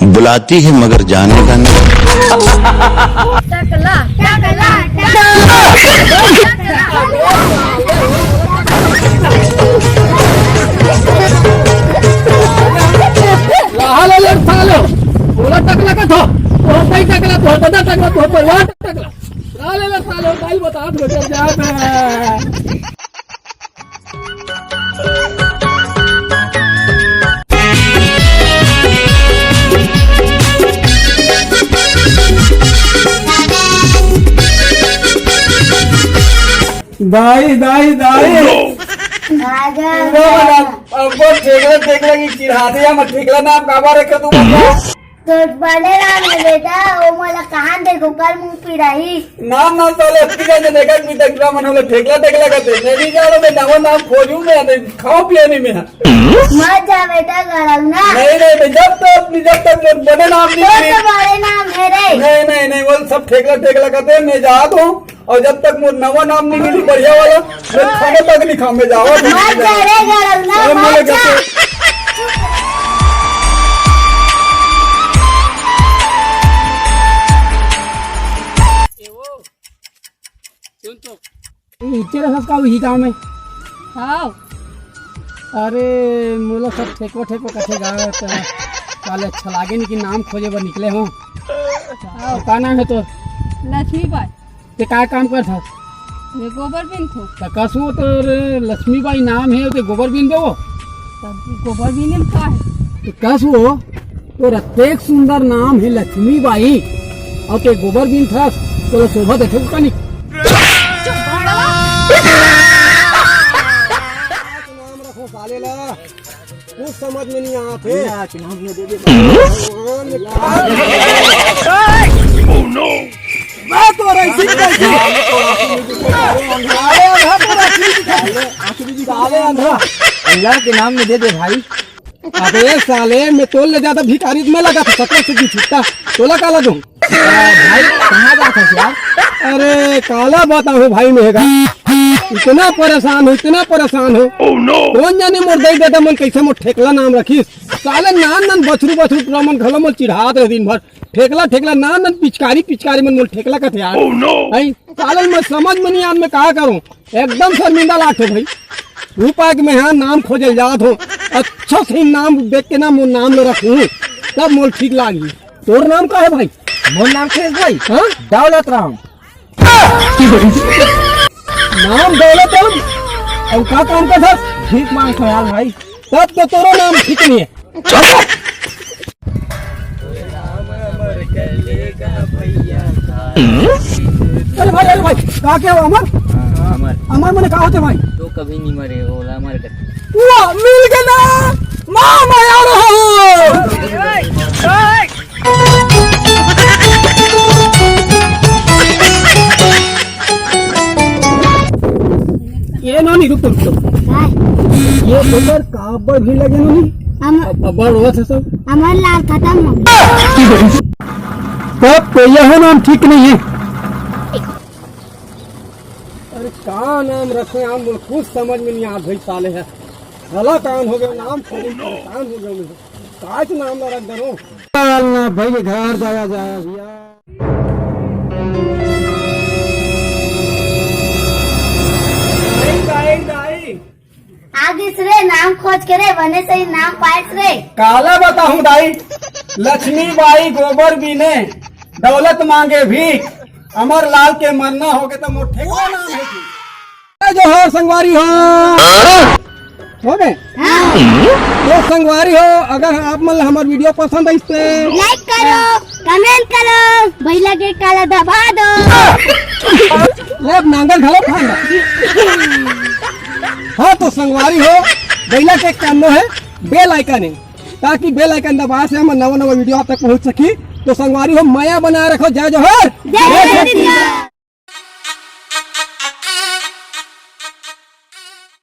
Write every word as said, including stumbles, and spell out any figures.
बुलाती है मगर जाने का नहीं। टकला, टकला, टकला। लाहा ले ले सालो, बोला टकला का था, तो होता ही टकला, तो होता टकला, तो होता वहाँ टकला। लाहा ले ले सालो, भाई बता दो, चल जा बे। दाई, दाई, दाई। राजा। अब, अब वो ठेकला, ठेकला की चिढ़ा दिया, मैं ठेकला नाम काबर रखे तू बता? तो बड़े राम है बेटा, वो मोला कहाँ देखो, कर मुंह पिराही। नाम, नाम साले अतकी जाने देखा कि टकला मन होले ठेकला, ठेकला करते। मैं नहीं जा रहा, मैं नवा नाम खोजूं मैं, नहीं खाओ पिया नहीं मैं। मत जा बेटा, गड़ल ना। नहीं, नहीं, नहीं, जब तक, जब तक मोर बने नाम नहीं तो मिली। तो बड़े नाम है रे। नहीं, नहीं, नहीं, वो सब ठेकला, ठेकला करते, मैं जा तो। और जब तक मोर नवा नाम नहीं मिली बढ़िया वाला, मैं खाने तक नहीं खाऊं, मैं जावा तो मत नहीं जा रे, गड़ल ना, अरे, मत बोले जा। कैसे? ए वो, सुन तो। इच्चे रखस का उही गाँव में? हाँ। अरे, मोला सब ठेकवा, ठेकवा कथे गा, त काले अच्छा लागे नहीं कि नाम खोजे बर निकले हो। हाँ। का नाम है तोर? लक्ष्मी बाई। ते का काम करत हस? मैं गोबर बीनथों। त कसो तोर लक्ष्मी बाई नाम है, ते गोबर बीन देवो? तब गोबर बीने में का है? ते कसो तोर अतेक सुंदर नाम है लक्ष्मी बाई, अउ ते गोबर बीनथस, तोला शोभा देथे का नहीं? नाम रखो साले ला। कुछ समझ में नहीं आत हे। भगवान ने कहा। मैं तो रईसी, रईसी। साले अंधा तो रईसी। साले अंधा। अल्लाह के नाम में दे दे भाई। अबे साले, मैं तोर ले ज्यादा भिखारी में लगा था, सकल से भी छुट्टा। तोला काला दूं? भाई, कहाँ जात हस यार? अरे, काला बताहूँ भाई, मेहगा। इतना परेशान हो, इतना परेशान हो। Oh no! कोन जाने मोर दाई ददा मन कैसे मोर ठेकला नाम रखिस। साले नान नान बछरू बछरू टुरा मन घलो मोर चिढ़ात रहे दिन भर। ठेकला, ठेकला, नान नान पिचकारी, पिचकारी मन मोर ठेकला कथे यार। Oh no! हैं? साले मैं समझ में नहीं आत, मैं का करूँ? एकदम शर्मिंदा लागथे भाई। उपाय के मैं हाँ नाम खोजल जात हूँ। अच्छा से नाम देख के ना मोर नाम ल रखूँ, तब मोर ठीक लागही। तोर नाम का है भाई? मोर नाम सुरेश भाई। हाँ? दौलत राम। नाम दौलत राम? अउ का काम करथस? भीख मांगथों यार भाई। तब तो तोरो नाम ठीक नहीं है। अरे भाई, अरे भाई, का क्या हुआ अमर? हाँ, अमर। अमर मने का होथे भाई? तो कभी नहीं मरे, ओला अमर कर। वाह, मिल गया ना। माँ, मैं आ रहा हूँ। ये नोनी, रुक तो, रुक तो। काय? ये ओकर काबर भीड़ लगे नोनी? हम अब, अब रोवत हे सब। हमर लाल खत्म हो गया। तब तो यह नाम ठीक नहीं है। अरे का नाम रखे हम, मोला कुछ समझ में नहीं आत भाई साले है। भला काम हो गया, नाम खोजे परेशान हो गया मैं। काच नाम ला रख दे रो। चल ना भाई, घर जाया जाया भैया। दाई, दाई, दाई। आ गिस रे, नाम खोज के रे, बने सही नाम पाइस रे। काला बताहूँ दाई, लक्ष्मी बाई गोबर बीने, दौलत मांगे भीख, अमर लाल के मरना होगे त मोर ठेकला नाम होगे। जय जोहार संगवारी हो। हो गए? हाँ। तो संगवारी हो, अगर आप मन ला हमर video पसंद आइस ते like करो, comment करो, बइला के काला दबा दो। ले अब नांगर घलो फांद। हाँ तो संगवारी हो, बइला के कानो है bell icon है, ताकि bell icon दबा से हमर नवा नवा video आप तक पहुँच सकी। तो संगवारी हो, मया बनाए रखो। जय जोहार। जय छत्तीसगढ़।